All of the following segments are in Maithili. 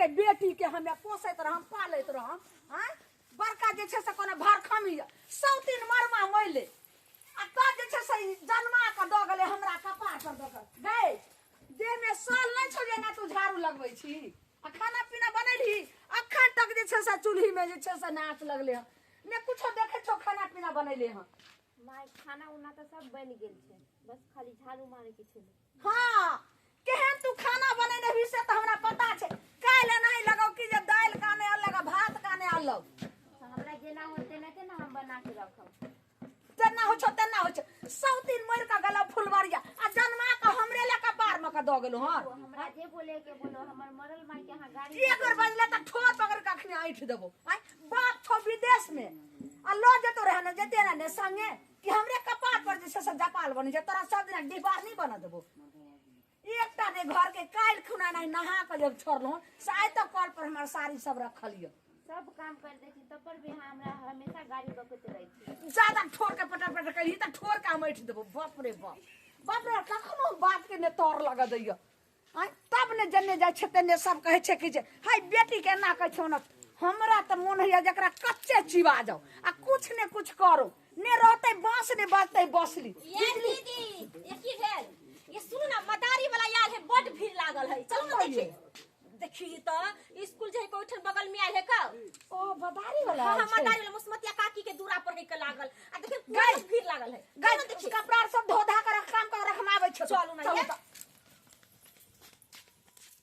के बेटी के हमे पोसैत रहम पालैत रहम। आँय बड़का जे छै से कोनो भरखमी यऽ सौतीन मरमा मैले आ तब जे छै से ई जन्मा कऽ दऽ गेलै हमरा कपार पर दऽ कऽ। गै देहमे साल नहि छौ जे एना तू झाड़ू लगबै छी आ खाना पीना बनेलही अखन तक जे छै से चूल्हीमे जे छै से नाच लगले हँ ने कुछो देखै छौ खाना पीना बनेले हँ। माय खाना उना तऽ सब बनि गेल छै बस खाली झाड़ू मारे के छै। हाँ केहन तू खाना बनेने ही से तऽ हमरा पता छै। काल्हि एनाही लगौ कि जे दालि काने अलग आ भात काने अलग। तऽ हमरा जेना होय तेनाहिते ने हम बना के रखब। जेना होइ छौ तेना होइ छौ। सौतीन मरि कऽ गेलौ फुलबरिया आ जन्मा कऽ हमरे लए कपार मे कऽ दऽ गेलौ हँ। ओ हमरा जे बोले के बोलो हमर मरल माय के अहाँ गाड़ी एक बेर बजले तऽ ठोर पकड़ कऽ अखने ऐंठ देबो। आँय बाप छौ विदेश में आ लऽ जेतो रहे ने जेते रहे ने संगे कि हमरे कपार पर जे छै से जपाल बनै छै तोरा सब दिना डिहबार नहि बनऽ देबो। एकटा ने घर के काल्हि खुना नहि नहा कऽ जब छोड़लहुँ से आइ तक कल पर हमर साड़ी सब रखल यऽ। सब काम कर दै छी तब पर भी अहाँ हमरा हमेशा गाड़ी बकैत रहै छी। ज्यादा ठोर के पटर पटर करी तऽ ठोर के हम ऐंठ देबो। बाप रे बाप बाप रे कखनो बात के ने तर लगऽ दैय। आँय तब ने जन्ने जाइ छै तेन्ने सब कहै छै कि जे हाय बेटी के एना कहै छै ओना। हमरा तऽ मोन होइया जकरा कच्चे चिबा जाउ आ कुछ ने कुछ करू ने रहतै बाँस ने बजतै बसली। ये दीदी ये की भेल? ये सुनू ना मदारी वाला आयल है बड भीड़ लागल है चलू ना देखी। देखी तऽ स्कूल जे है कोइ बगल में आयल है का? ओ मदारी वाला हाँ, आयल छै। मदारी वाला मुसमतिया काकी के दूरा पर है के लागल आ देखी पूरा भीड़ लागल है। गै, चलू ना देखी। कपड़ा सब धो धा कर काम कर हम आबै छियौ। चलू ना, चलू ये। तऽ।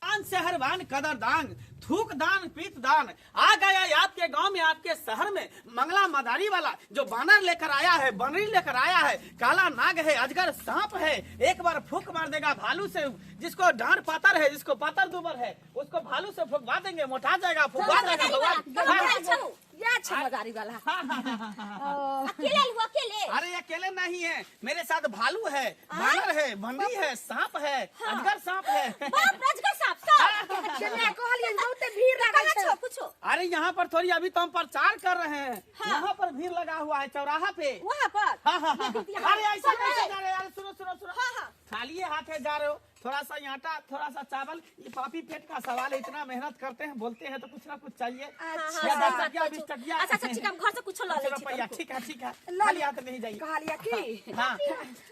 दान शहरवान कदर दान थूक दान पीत दान आ गया आपके गांव में आपके शहर में मंगला मदारी वाला जो बानर लेकर आया है बनरी लेकर आया है काला नाग है अजगर सांप है एक बार फूक मार देगा भालू से जिसको डांड पातर है जिसको पातर दुबर है उसको भालू से फूकवा देंगे मोटा जाएगा फूकवा देगा भगवान। या छै मदारी वाला। हाँ, हाँ, हाँ, हाँ, हाँ, हाँ। अकेले हुआ अकेले? अरे अकेले नहीं है मेरे साथ भालू है बानर है बनरी है सांप है अजगर सांप है। बाप रे, अजगर सांप सब। जेना कहलियै बहुते भीड़ लागल कहाँ छै। छौ कुछो? अरे यहाँ पर थोड़ी अभी तो हम प्रचार कर रहे हैं। हाँ। यहाँ पर भीड़ लगा हुआ है चौराहा पे। वहाँ पर? हाँ, हाँ, हाँ, ये दीदी, हाँ। अरे ऐसे सब कैसे है। जा रहे हैं? अरे सुनो सुनो सुनो। हाँ, हाँ। खाली हाथ है जा रहे हो थोड़ा सा आटा थोड़ा सा चावल ये पापी पेट का सवाल है इतना मेहनत करते हैं बोलते हैं तो कुछ ना कुछ चाहिए। अच्छा। या 10 टकिया, 20 टकिया। अच्छा, अच्छा, ठीक है, हम घर से कुछ ल लै छी रुपया, तनिको। ठीक है, ठीक है। ल खाली हाथ नहीं जाइए। कहलिया की? हाँ।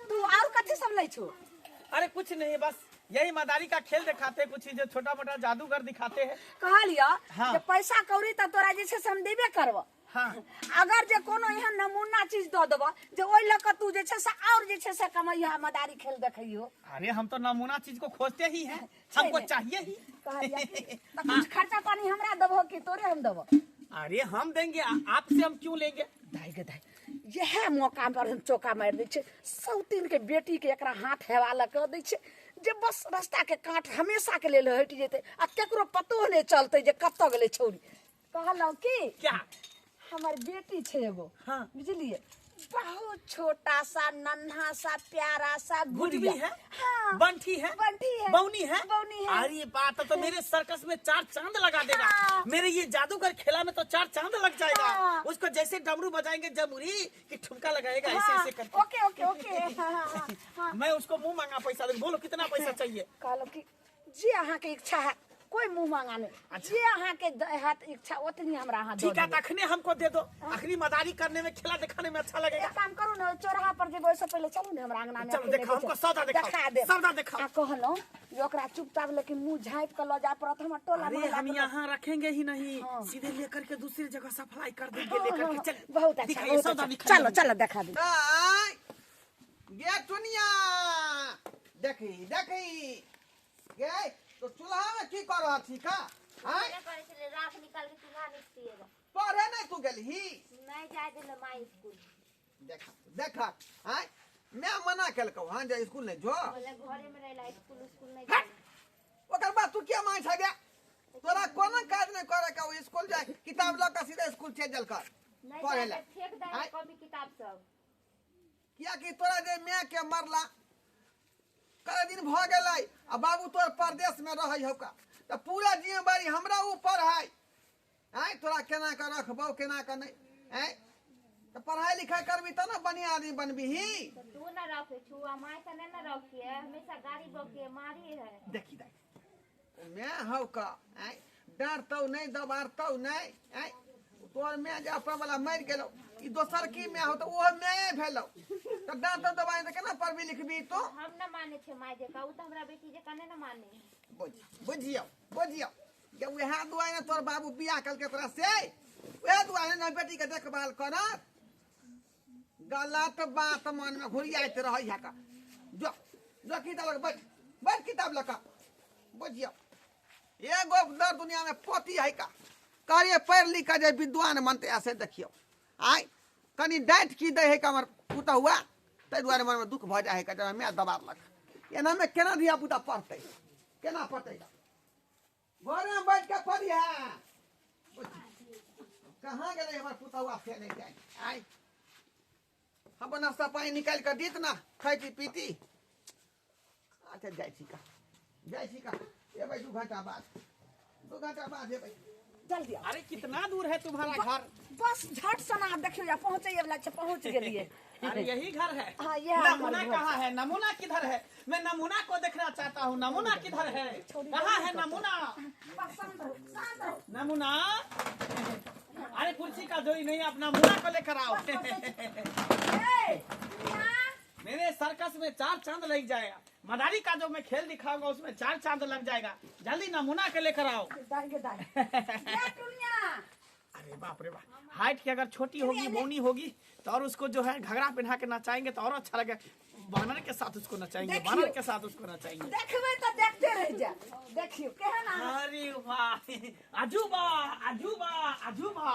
तू और कथी सब लै छौ? अरे कुछ नहीं बस यही मदारी का खेल दिखाते हैं कुछ जो छोटा मोटा जादूगर दिखाते हैं। कहलिया हाँ। जे पैसा कौड़ी त तोरा जे छै से हम देबे करबो। हाँ। अगर जे कोनो एहन नमूना चीज दऽ देबऽ जे ओहि लऽ कऽ तू जे छै से और जे छै से कमैया मदारी खेल देखैयो। अरे हम तो नमूना चीज को खोजते ही हैं, छै हमको ने। चाहिए ही। कहलिया कि तऽ कुछ खर्चा पानी हमरा देबहो कि तोरे हम देबो? अरे हम देंगे, आपसे हम क्यों लेंगे? दाई गे दाई, यह मौका पर हम चौका मारि दै छियै। सौतीन के बेटी के एकरा हाथ हेवा लऽ कऽ दै छियै जे बस रास्ता के कांट हमेशा के लेल हटि जेतै आ केकरो पतो नहि चलतै जे कतऽ गेलै छौड़ी। कहलहुँ की क्या? हमर बेटी छै एगो। हाँ। बुझलियै बहुत छोटा सा नन्हा सा प्यारा सा गुडबी गुड़िया है? हाँ। बंठी है? बंठी है। बौनी है? बौनी है। अरे बात तो मेरे सर्कस में 4 चांद लगा देगा। हाँ। मेरे ये जादूगर खेला में तो 4 चांद लग जाएगा। हाँ। उसको जैसे डमरू बजाएंगे जमुरी कि ठुमका लगाएगा ऐसे हाँ। ऐसे करके। Okay okay okay. हाँ, हाँ, हाँ, हाँ। मैं उसको मुंह मांगा पैसा दूंगा। बोलो कितना पैसा चाहिए? कहलो कि जे अहाँ के इच्छा है कोई मुंह मांगा नहीं। अच्छा। जे अहाँ के हैत इच्छा ओतनी हमरा अहाँ दऽ ठीक है, देबै। तखने हमको दे दो। अखनी मदारी करने में खेला दिखाने में अच्छा लगेगा। एक काम करू ने चौराहा पर जेबै ओहिसँ पहिले चलू ने हमरा अंगना में चलू, अकेले देखाओ, बैठल। हमको सौदा देखाओ। देखा देब। सौदा देखाओ। आ कहलहुँ जे ओकरा चुपचाप लेकिन मुंह झाँपि कऽ लऽ जाय पड़त हमर टोला अरे मोहल्ला हम के लोक। यहाँ रखेंगे ही नहीं, हाँ। सीधे लेकर के दूसरी जगह सप्लाई कर देंगे, हाँ, लेकर के हाँ, चल। बहुत अच्छा, दिखाइए, बहुत सौदा अच्छा। दिखाइए। चलो, चलो, देखा दे। आय, गे टुनिया, देखी, देखी। गे, तो चूल्हा में की कर रहल छी का? आय? पूजा करे छलै, राख निकाल के चूल्हा निपतिए रह। पढ़े नहीं तू गेलही? नहीं जाय देले माय स्कूल। देखा, देखा, आय? मैं मना केलकौ हँ जे स्कूल नहीं जो। बोले घरे में रहला, स्कूल उस्कूल नहीं हट! जाय। ओकर बाद तू किया मांग छगे? तोरा कोनो काज नहीं करे के, स्कूल जाय, किताब ल के सीधे स्कूल चलि जाल कर। नहीं पढ़े जाय ला। के फेंक दे आय? कॉपी किताब सब। किया कि तोरा जे my के मरला कए दिन भ गेलै आ बाबू तोर परदेश में रहै हौका त पूरा जिम्मेवारी हमरा ऊपर है। आय तोरा केना के रखबौ केना के नहीं? आय त पढ़ाई लिखाई करबी त ना बढ़िया आदमी बनबीही। त तू ना रखे छु आ my त नहीं ना रखिए, हमेशा गाड़ी बके मारी है। देखी दाई मैं हौका आय डाँटतौ नहि दबारतौ नहि। आँय तोहर माय जे अपना वाला मरि गेलौ, ई दोसर की माय हो तऽ ओहो माये भेलौ, तऽ डाँटतौ दबाइ तऽ केना पढ़बी लिखबी तू? हम न माने छै माय जकाँ, ओ तऽ हमरा बेटी जकाँ नहि ने माने। बुझ बुझियौ बुझियौ जे उएह दुआरे ने तोहर बाबू बियाह केलकै तोरा से, उएह दुआरे ने बेटीके देखभाल करत। गलत बात मनमे घुरियाइत रहै है का। जो जो किताब लऽ बैठ बैठ किताब लऽ कऽ। बुझियौ एगो दर दुनिया में पोती है का करे पढ़ लिख के जे विद्वान बनते ऐसे। देखियौ आइ कनि डाँटि की दै है का हमर पुतहुआ, ताहि दुआरे मनमे दुख भऽ जाइ है का जे माय दबारलक। एनामे केना धिया पुता पढ़तै, केना पढ़तै? घरमे बैठ के पढ़िहे। कहाँ गेलै हमर पुतहुआ से नहि जाय। आइ हम नाश्ता पानी निकालि कऽ दीत ना खैती पीती। अच्छा जाइ छी का, जाइ छी का, एबै 2 घंटा बाद, 2 घंटा बाद एबै। जल्दी आओ। अरे कितना दूर है तुम्हारा घर? बस झट सना देखियो या पहुंचे वाला छै, पहुंच गेलिए। अरे यही घर है। हाँ, ये हमारा नमूना घर। कहाँ है? नमूना किधर है? मैं नमूना को देखना चाहता हूँ। नमूना किधर है? कहाँ है नमूना? बस शांत रहो, शांत रहो। नमूना, अरे कुर्सी का जोड़ी नहीं, आप नमूना को लेकर आओ। ए, ना, मेरे सर्कस में 4 चांद लग जाएगा। मदारी का जो मैं खेल दिखाऊंगा उसमें 4 चांद लग जाएगा। जल्दी नमूना के लेकर आओ। दाई के दाई। ये टुनिया। अरे बाप रे बाप, हाइट की अगर छोटी होगी, बोनी होगी तो और उसको जो है घघरा पहना के नचाएंगे तो और अच्छा लगेगा। बानर के साथ उसको नचाएंगे, देखियो। बानर के साथ उसको नचाएंगे। देखबे तो देखते रह जा। देखियो केहन अहाँ। अरे वाह, अजूबा अजूबा अजूबा।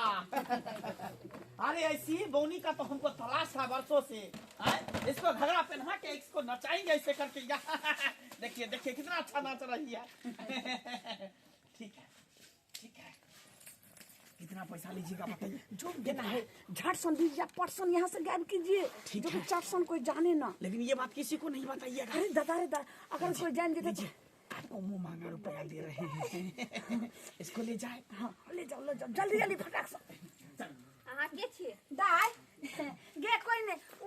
अरे ऐसी ही बोनी का तो हमको तलाश था वर्षों से। आए, इसको घघरा पहना के इसको नचाएंगे ऐसे करके। देखिए देखिए कितना अच्छा नाच रही है। ठीक है ठीक है, कितना पैसा लीजिएगा बताइए? जो देना है झट सन दीजिए, पटसन यहाँ से गायब कीजिए, ठीक जो कि है। चट सन कोई जाने ना। लेकिन ये बात किसी को नहीं बताइएगा। अरे दादा रे दादा, अगर कोई जान जाए तो लीजिए, आपको मुंह मांगा रुपया दे रहे हैं, इसको ले जाए। हाँ ले जाओ ले जाओ जल्दी जल्दी फटाक से। अहाँ के छियै? दाय गे कोई नहीं, उ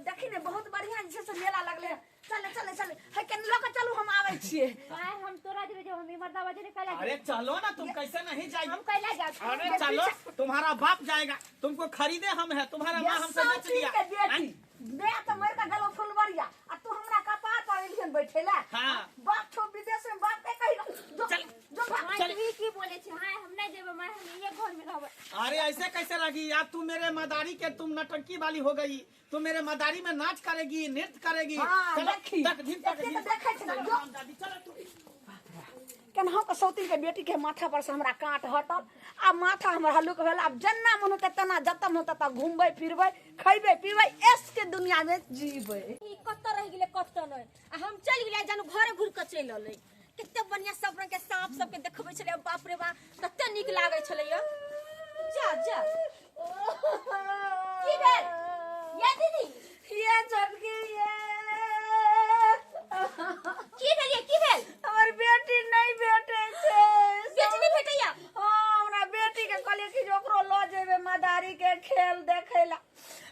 देखी ने बहुत बढ़िया जे छै से मेला लगले। चले चले चले है के लऽ के चलू, हम आबै छियै। माय हम तोरा जेबै जब हम इमर दावा जेबै कैला। अरे चलो ना, तुम कैसे नहीं जाएगी? हम कैला जाब। अरे चलो, तुम्हारा बाप जाएगा, तुमको खरीदे हम है, तुम्हारा माँ हमसे बेच के दिया। बेटी मैं तो मर के गेलो फुलबरिया आ तू हमरा कपार पर एलियन बैठेला। हाँ। बाप छो विदेश में, बाप के कही जो चल। जो भाग। माय चल। तू की बोले छी? हाय हम नहीं जेबै माय, हम इहे घर में रहबै। अरे ऐसे कैसे लगी अब तू मेरे मदारी के, तुम नटंकी वाली हो गई, तू मेरे मदारी में नाच करेगी, नृत्य करेगी। हाँ, चलो, देखी। तक धिन, तक एते धिन। तऽ देखै छी ने, चलो, जो। राम दादी, चलो तू। केनाहु के सौतीन के बेटी के माथा पर से हमरा कांट हटल आ माथा हमर हल्लुक भेल। आब जेना मन होतै तेना, जतऽ मन होतै ततऽ घुमबै फिरबै, खैबै पीबै, ऐश के दुनिया में जीबै। ई कतऽ रहि गेलै कतऽ नहि, आ हम चलि गेलियै जानू घरे घुरि कऽ चलि एलै। कते बढ़िया सब रंग के साँप सबके देखबै छलै, बाप रे बाप कते नीक लागै छलै। जा जा, की भेल ये दीदी? ये छोटकी ये की भेल ये, की भेल? हमर बेटी नहीं भेटै छै। बेटी नहि भेटैया? हाँ, हमरा बेटी के कहलियै कि जे ओकरो लऽ जेबै मदारी के खेल देखै ला,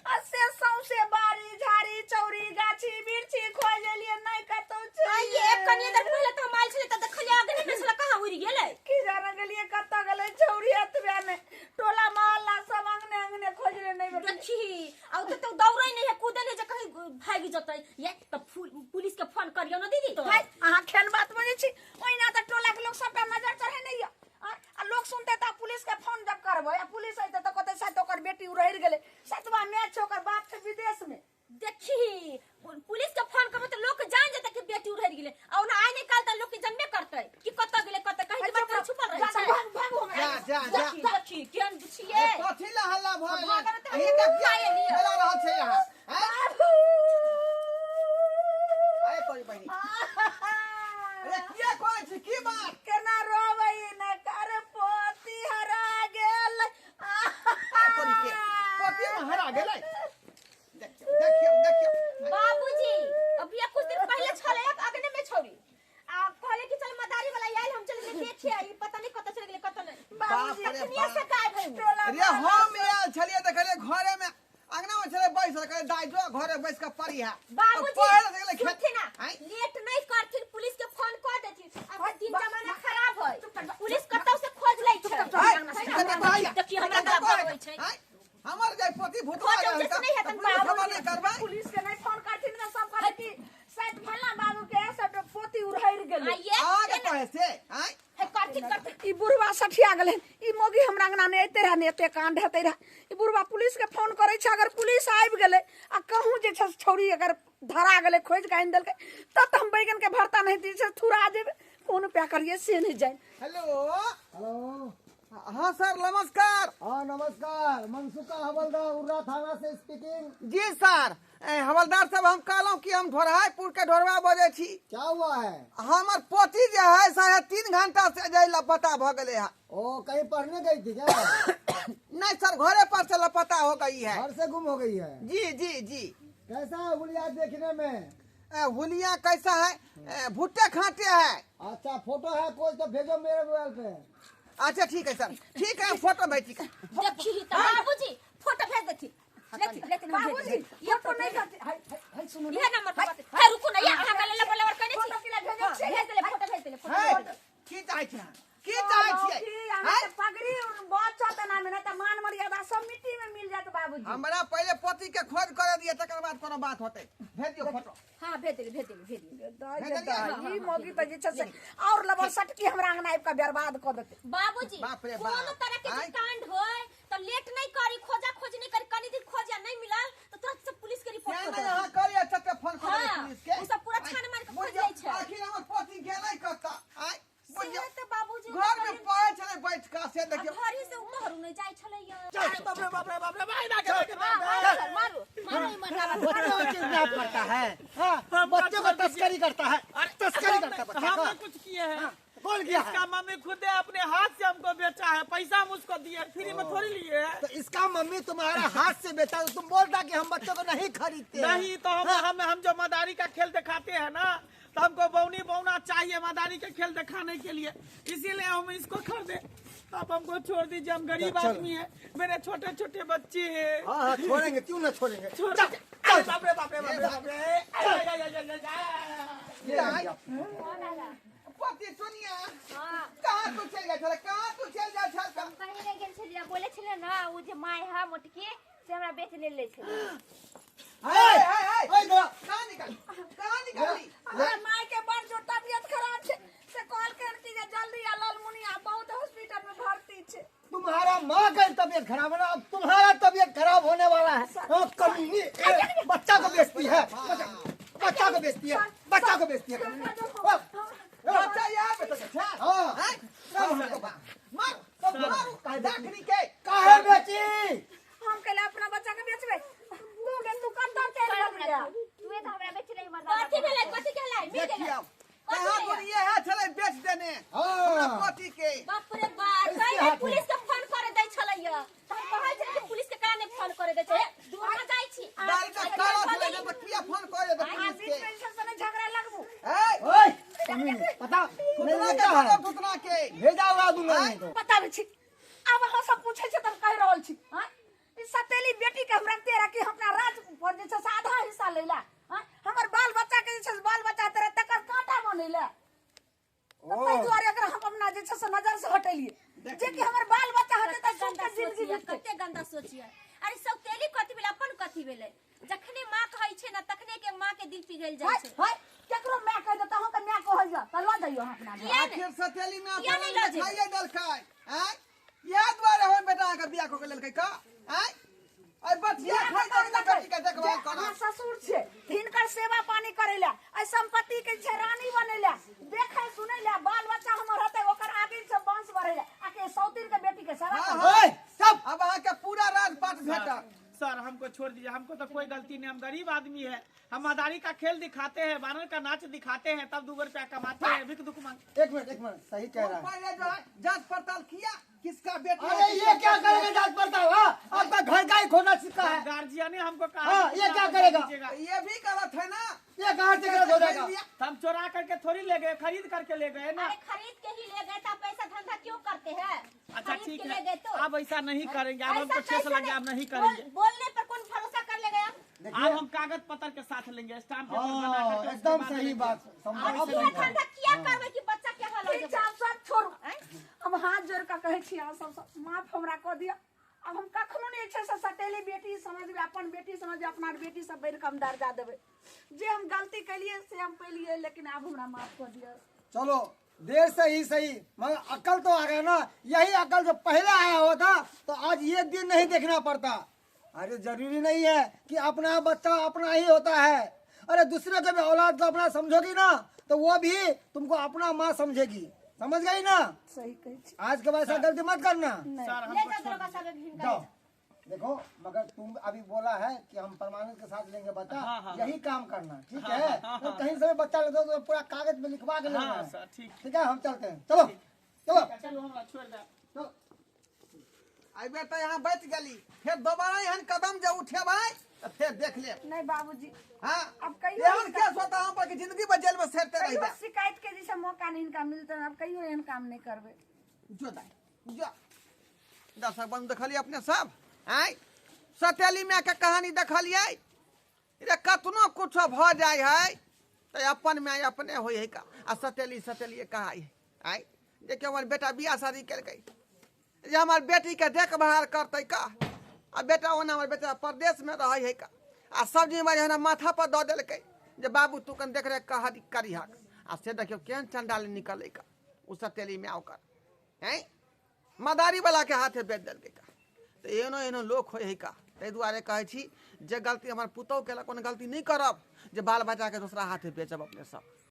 आ से सौंसे बाड़ी झाड़ी चौरी गाछी बिरछी खोजि एलियै, नहि कतौ छै। आ ये कनिये देर पहिले तऽ हम आयल छलै तऽ देखलियै अगने मे छलै, कहाँ उड़ि गेलै की जाने गेलियै कतऽ गेलै छौरी। एतबे नहि, टोला मोहल्ला सब अंगने अंगने खोजले नहि भेटलै। देखी आ ओ तऽ दौड़ै नहि है, कूदै नहि, जे कहीं भागि जेतै। ये तऽ पुलिस के फोन करियौ ने दीदी। भाई अहाँ खेल बात बजै छी, ओहिना तऽ टोला के लोक सबटा नजर चढ़ेने यऽ। आ लोक सुनते तऽ पुलिस के फोन जब करबै आ पुलिस अयतै तऽ कहतै शायद ओकर बेटी उड़हरि गेलै, सतवा मैच छै, ओकर बाप छै विदेश में। देखी पुलिस के फोन करबै तऽ लोक जान जेतै कि बेटी उड़हरि गेलै, आ ओना आइ नहि काल्हि तऽ लोक के जनबे करतै कि कतऽ गेलै कतऽ, कहीं के बात छुपल रहै छै। भाग भाग हमरा। जा जा जा। देखी देखी केहन छियै। कथी ला हल्ला भऽ गेलै? भागल तऽ अहीं के खाए लिअ। मेला रहल छै यहाँ? हैं? बाबू। अरे तोरी बहिनी, अरे किया कहै छी, की बात? केना रोबै न कर, पोती हरा गेल। अरे तोरी के पोती में हरा गेलै? देखियौ देखियौ देखियौ। बाबूजी अभी कुछ दिन पहिले छलै अगने में छौरी, आ कहले कि चल मदारी वाला आयल, हम चल गेलियै देखे, ई पता नहीं कतऽ चल गेलै कतऽ नहि। बाबूजी बाप रे तखनिये से बाप। गायब है उ। टोला अरे हम आयल छलियै, देखलियै घरे में अंगना में छलै बैसल, कहै दाइ जो घरे बैस के पढ़ी है। बाबूजी पढ़े गेलै खेत। सुनथिन ना, आँय? लेट नहीं करथिन, पुलिस के फोन कर देथिन। अब दिन बा- जमाना बा- खराब है, पुलिस कतौ से खोज आबै छै। आँय, हमर जे पोती भुतवा खोजौ गेल जे से नहि हेतन पुलिस बाबू। खबर नहि करबै। पुलिस के नहीं फोन करथिन त सब कहत कि शायद फल्ला बाबू के सब पोती उड़हर गेलै। आ ये आगे कहे से आँय। हे करथिन करथिन। ई बुढ़वा सठिया गेलै। ई मोगी हमरा अंगना नहि अयते रहए, ने एते कांड हेतै रहए। ई बुढ़वा पुलिस के फोन करै छै, अगर पुलिस आबि गेलै आ कहूँ जे छै छौड़ी अगर धरा गेलै, खोजि कऽ आनि देलकै, तब तऽ हम बैगन के भरता नहीं दै छै थुरा जेबै। कोन उपाय करियै से नहि जानि। हेलो। हेलो। हाँ सर नमस्कार। हाँ नमस्कार, मनसुखा हवलदार उर्रा थाना से स्पीकिंग। जी सर। हवलदार साहब, हम कहलहुँ कि हम ढोरहाईपुर के ढोरवा बजै छी। क्या हुआ है? हमर पोती जे है 3.5 घंटा से जे लापता भ गेलै है। ओ कहीं पढ़ने गई थी क्या? नहीं सर, घरे पर से लापता हो गई है। घर से गुम हो गई है? जी जी जी। कैसा है हुलिया देखने में? हुलिया कैसा है? भुट्टे खाते हैं। अच्छा फोटो है कोई तो भेजो मेरे मोबाइल पे। अच्छा ठीक है सर, ठीक है, फोटो भेज। ठीक है। देखी त बाबूजी फोटो भेज देथि। लेथिन लेथिन हम भेज बाबूजी देबै। फोटो नहीं करते। हाय हाय सुनू इहे नंबर पर बात। हे रुकू ना, ये अहाँ का लेला बोला कने छी। फोटो के लिए भेजै हाँ, छियै। भेज देले फोटो, भेज देले फोटो। है की चाहै छी अहाँ? की चाहै छियै? कि अहाँके पगड़ी बचत ना में, तऽ मान मर्यादा सब मिट्टी में मिल जात बाबूजी। हमरा पहिले पोती के खोज करे दिए, तकर बाद कोनो बात होतै। भेज दियौ फोटो। हां भेज देले भेज देले भेज देले। दाइ भेजलियै? दाइ, ई मौगी तऽ जे छै से और लबर सटकी हमरा अंगना आबि कऽ बर्बाद कऽ देतै। बाबूजी बाप रे बाप। कोनो तरह के जे आँय? कांड होय त लेट नहीं करी, खोजा खोज नहीं करी, कनी दिन खोजा नहीं मिलल तो तुरंत सब पुलिस के रिपोर्ट से कर नहीं देबै। अहाँ करिए चटे फोन कर हाँ, पुलिस के। उ सब पूरा छान मार के खोज बुझियौ, लै छै। आखिर हमर पोती गेलै कतऽ? आँय, बुझियौ, से त बाबूजी घर में पड़े छलै बैठ कऽ, से आ देखियौ। घरे से उमहर नहीं जाय छलै या। अरे बाप रे बाप रे बाप रे, भाई ना के हां मारो सर, मारो मारो ई मर्दावा बच्चों को किडनैप करता है। हाँ, बच्चों को तस्करी करता है, तस्करी करता है बच्चा का। हमने कुछ किए हैं? कौन किया है? इसका मम्मी खुद अपने हाथ से हमको बेचा है, पैसा हम उसको दिए, फ्री में थोड़ी लिए हैं। तो इसका मम्मी तुम्हारा हाथ से बेचा, तो तुम बोलता कि हम बच्चों को नहीं खरीदते हैं। नहीं तो हम जो मदारी का खेल दिखाते हैं ना, तो हमको बौनी बौना चाहिए मदारी के खेल दिखाने के लिए, इसीलिए हम इसको खरीदे। आप हमको छोड़ दीजिए, हम गरीब चलो। आदमी है, मेरे छोटे छोटे बच्चे हैं। हाँ हाँ छोड़ेंगे, क्यों ना छोड़ेंगे। छोड़ दीजिए। अरे बाप रे बाप रे बाप रे बाप रे। अरे, अरे, अरे, अरे, अरे, अरे। ये पोती सुनिया, हां कहाँ तू चलि जाइ छलै? कहाँ तू चलि जाइ छल? हम कहीं नहीं गेल छलियै, बोले छलियै ना उ जे my है मोटकी से हमरा बेच ले छलै। हे हे हे, ओए गया। कहाँ निकाली? कहाँ निकाली? हमरा माय के बड़ जो तबियत खराब छै से कहलकै कि जे जल्दी आ लालमुनिया बहुत हॉस्पिटल में भर्ती छै। तुम्हारा माँ का तबीयत खराब है ना, अब तुम्हारा तबीयत खराब होने वाला है। हाँ, कमीनी, ए, बच्चा को बेचती है, बच्चा को बेचती है, बच्चा को बेचती है। बच्चा यहाँ बेचै छै? हाँ। आँय? सब हमको बा। मार, सब मारू, देखनी के। काहे बेची? हम कहले अपना बच्चा के बेचबै, तू गे तू कतऽ चलि गेलियै? तू तऽ हमरा बेच ले मर्दावा। कथी भेलै कथी भेलै मिल गेलै? देखियौ, कहाँ दुनिया है छलै बेच देने हाँ। हमरा पोती के। बाप रे बाप, इसके कहीं हाथ में। पुलिस के फोन करे दै छलैया। त हम कहै छलियै कि पुलिस के काहे नहीं फोन करे दै छै? दूर में जाइ छी। दाल का काला छलै ने, तऽ किया फोन करे दे पुलिस आ के? बीच में जे छै से नहि झगड़ा लगबू। ए, ओए, कमीनी, पता नहीं थुथना के क्या है? भेजब, थुथना के। भेजा उड़ा दूंगा नहीं तो। बताबै छी, आब अहाँ सब पूछै छी तऽ हम कहि रहल छी। आँय, ई सतेली बेटी के हम रखते रह कि हम अपना राज पर जे छै से आधा हिस्सा लै ला। आँय, हमर बाल बच्चा के जे छै से बाल बच्चा तेरे तकर कांटा बनै ला। तऽ ताहि दुआरे एकरा हम अपना जे छै से नजर से हटेलियै, जे कि हमर बाल बच्चा हेतै तऽ कते गंदा सबके जिंदगी सोच ये, बीततै। कते गंदा सोच ये। अरे सौतेली कथी भेलै, अपन कथी भेलै? जखने माँ कहै छै ना तखने के माँ के दिल पिघल जाइ हाय छै। हाय, केकरो my कहि देतै, अहाँके my कहैया तऽ लऽ जइयौ अहाँ अपना घर। किया नहि? आखिर सतेली में किया नहीं लऽ जेबै? खाइए देलकै। आँय, इएह दुआरे हमर बेटा अहाँके बियाह कऽ के लेलकै का? आँय, अइ बचिया बियाह खाइ कऽ देलकै लेलकै। बेटी के देखभाल जे करऽ। अहाँ ससुर छै, हिनकर सेवा पानी करै लए, एहि संपत्ति के छै रानी बनै लए, देखै सुनै लए, बाल बच्चा हमर हेतै ओकर आगे से वंश बढ़ै लए, आ के सौतीन के बेटी के सेवा हाँ, करबै। हाँ। ओए, सब। अब अहाँके पूरा राजपाट भेटत। सर हमको छोड़ दीजिए, हमको तो कोई गलती नहीं, हम गरीब आदमी है, हम मदारी का खेल दिखाते हैं, बानर का नाच दिखाते हैं, तब 2 रुपया कमाते हैं, भीख दुख मांग। एक मिनट एक मिनट, सही कह रहा है। पहले जो है जांच पड़ताल किया किसका बेटी है, अरे ये किसका क्या बेटी है? करेगा जांच पड़ताल? हाँ, आपका घर का ही खोना सिक्का है। गार्जियन ने हमको कहा हाँ, कि ये क्या कितना करेगा? दीजिएगा। ये भी गलत है ना, ये कहाँ से गलत हो जाएगा? तो हम चोरा करके थोड़ी ले गए, खरीद करके ले गए ना। अरे खरीद के ही ले गए तो पैसा धंधा क्यों करते हैं? अच्छा खरीद ठीक के ले है, गए तो अब ऐसा नहीं करेंगे, अब ऐसा हमको ठेस कैसे लग गया, अब नहीं करेंगे। बोलने पर कौन भरोसा कर लेगा? अब हम कागज पत्र के साथ लेंगे, स्टाम्प पेपर बना हाँ, करके उसके एकदम बाद सही लेंगे। बात। और अब किया सही बात। धंधा किया करबै कि बच्चा के हाल हो ठीक छै, जेबै? आब सब छोड़ू। हम हाथ जोड़ कऽ कहै छी अहाँ सब माफ हमरा कऽ दिअ। आब हम कखनो नहि छै से सतेली बेटी समझबै, अपन बेटी समझबै, अपना बेटी सब बढ़ि कऽ हम दर्जा देबै। जे हम गलती केलियै से हम पेलियै, लेकिन आब हमरा माफ कऽ दिअ। चलो देर से ही सही मगर अकल तो आ गया ना। यही अकल जो पहले आया होता तो आज ये दिन नहीं देखना पड़ता। अरे जरूरी नहीं है कि अपना बच्चा अपना ही होता है, अरे दूसरे के भी औलाद को अपना समझोगी ना तो वो भी तुमको अपना माँ समझेगी। समझ गई ना? सही कहै छी। आज के बाद ऐसा गलती मत करना। सर, ले हमको जाओ छोड़ दरोगा साहब हिनका। जाओ। देखो मगर तुम अभी बोला है कि हम परमानेंट के साथ लेंगे बच्चा। हाँ, हाँ। यही काम करना, ठीक हाँ, है? हाँ, तो हाँ। कहीं से भी बच्चा ले दो तो पूरा कागज में लिखवा के लेना हाँ है। सर, ठीक। ठीक है, हम चलते हैं। चलो चलो। चलू, हमरा छोड़ि दे। चलो। एहि बेर तऽ यहाँ बचि गेली, फेर दोबारा एहन कदम जे उठेबै तऽ फेर देख लेब। नहि बाबूजी। हाँ। अब कहियो एहन केस होता हम पर कि जिंदगी भर जेल में सड़ते कहियो रहिबे। शिकायत के जैसे मौका नहीं इनका मिलते, अब कहियो एहन काम नहीं करबै। जो दाइ जो। दर्शक बंधु, देखलियै अपने सब आँय सतेली मायके कहानी? देखलियै रे, कतनो कुछो भऽ जाइ है तऽ अपन माय अपने होइ है का, आ सतेली सतेलिए कहाइ है। आँय देखियौ, हमर बेटा बियाह शादी केलकै जे हमर बेटीके देखभाल करतै का, आ बेटा ओना हमर बेटा परदेशमे रहै है का, आ सब जिम्मेवारी हमरा माथा पर दऽ देलकै जे बाबू तू कन देख रेख कह करिहक, आ से देखियौ केहन चंडाल निकलै का ओ सतेली माय ओकर। हैं मदारी वाला के हाथे बेच देलकै का। तऽ एहनो एहनो लोक होइ है का। ताहि दुआरे कहै छी जे गलती हमर पुतहु केलक ओहन गलती नहि करब जे बाल बच्चाके दोसरा हाथे बेचब अपने सब।